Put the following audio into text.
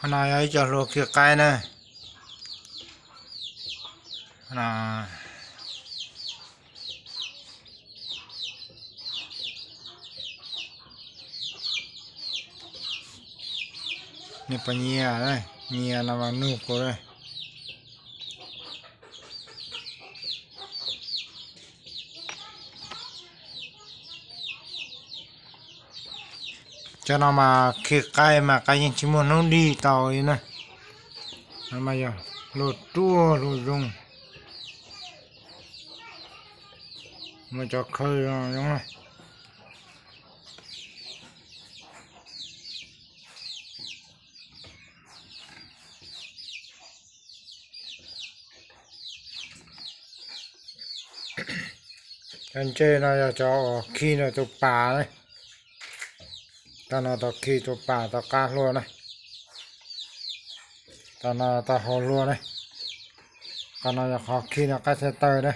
No yog ib co hlua khi qaib na. Nej puas nyiam, nyiam no mas nug kuv. Cov no mas khi qaib mas qaib yeej tsis muaj hnub dig tau li na. No mas yog hlua ruaj hlua zoo, muaj cov khaw zoo na. Cov ntses no yog cov uas khi ntawm tus pas na. Tag no tau khi tus pas tau qab hlua na. Tag no tau hau hlua na. Qhov no yog qhov khi no qaib thiaj tawg na.